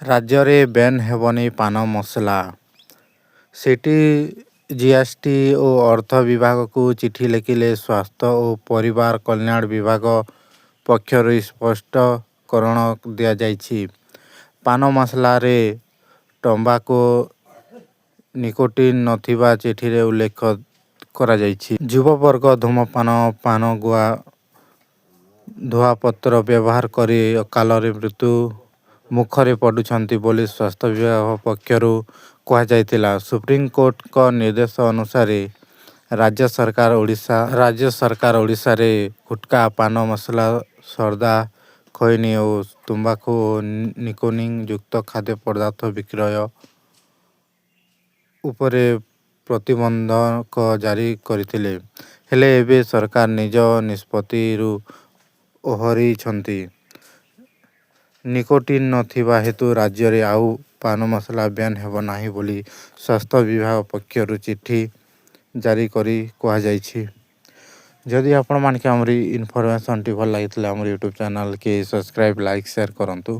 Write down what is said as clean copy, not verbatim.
ରାଜ୍ୟରେ ବ୍ୟାନ୍ ହେବନି ପାନ ମସଲା। ସିଜିଏସ୍ଟି ଓ ଅର୍ଥ ବିଭାଗକୁ ଚିଠି ଲେଖିଲେ ସ୍ୱାସ୍ଥ୍ୟ ଓ ପରିବାର କଲ୍ୟାଣ ବିଭାଗ ପକ୍ଷରୁ ସ୍ପଷ୍ଟୀକରଣ ଦିଆଯାଇଛି। ପାନ ମସଲାରେ ଟୋବାକୋ ନିକୋଟିନ୍ ନଥିବା ଚିଠିରେ ଉଲ୍ଲେଖ କରାଯାଇଛି। ଯୁବବର୍ଗ ଧୂମପାନ, ପାନ ଗୁଆ, ଧୂଆଁପତ୍ର ବ୍ୟବହାର କରି ଅକାଳରେ ମୃତ୍ୟୁ ମୁଖରେ ପଡ଼ୁଛନ୍ତି ବୋଲି ସ୍ୱାସ୍ଥ୍ୟ ବିଭାଗ ପକ୍ଷରୁ କୁହାଯାଇଥିଲା। ସୁପ୍ରିମକୋର୍ଟଙ୍କ ନିର୍ଦ୍ଦେଶ ଅନୁସାରେ ରାଜ୍ୟ ସରକାର ଓଡ଼ିଶାରେ ଗୁଟ୍ଖା, ପାନ ମସଲା, ଜର୍ଦ୍ଦା, ଖଇନି ଓ ତମ୍ବାକୁ ଓ ନିକୋଟିନ୍ ଯୁକ୍ତ ଖାଦ୍ୟ ପଦାର୍ଥ ବିକ୍ରୟ ଉପରେ ପ୍ରତିବନ୍ଧକ ଜାରି କରିଥିଲେ। ହେଲେ ଏବେ ସରକାର ନିଜ ନିଷ୍ପତ୍ତିରୁ ଓହରିଛନ୍ତି। ନିକୋଟିନ୍ ନଥିବା ହେତୁ ରାଜ୍ୟରେ ଆଉ ପାନ ମସଲା ବ୍ୟାନ୍ ହେବ ନାହିଁ ବୋଲି ସ୍ୱାସ୍ଥ୍ୟ ବିଭାଗ ପକ୍ଷରୁ ଚିଠି ଜାରି କରି କୁହାଯାଇଛି। ଯଦି ଆପଣମାନଙ୍କୁ ଆମର ଇନଫର୍ମେସନ୍ଟି ଭଲ ଲାଗିଥିଲେ, ଆମର ୟୁଟ୍ୟୁବ୍ ଚ୍ୟାନେଲ୍କି ସବସ୍କ୍ରାଇବ୍, ଲାଇକ୍, ସେୟାର କରନ୍ତୁ।